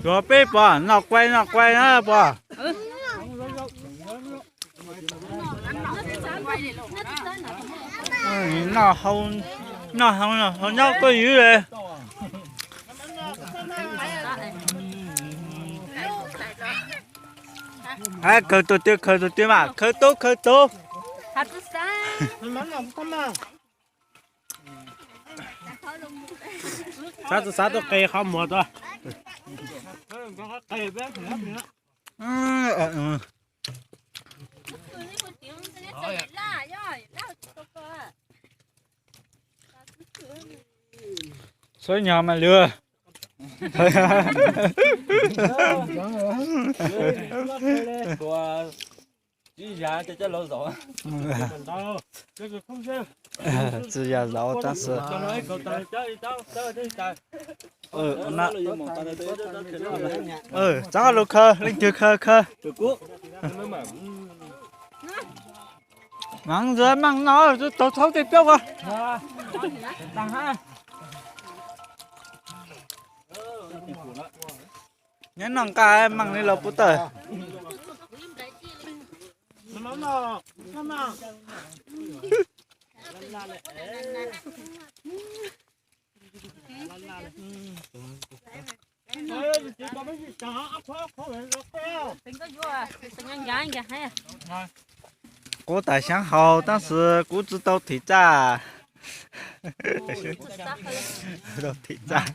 Tuav peb pog, noj quaij noj quaij na pog. Noj hau, noj hau, hau nyob koj ywv li. Khaws tus twg khaws tus twg mas khaws tub khaws tub. Xav xav tuaj qe qhov muag tuaj. Txhob nyog mas lwm. Tsis yog zaum tab sis. Txhob lus khaws, leej twg khaws khaws. Mas ntxuav meej no, tau txhob tej plaub ko. Nyob noj nqaj meej li los puv tawm. Kuv tas xyaav haus tab sis kuv tsi tau thim txaj. Tau thim txaj.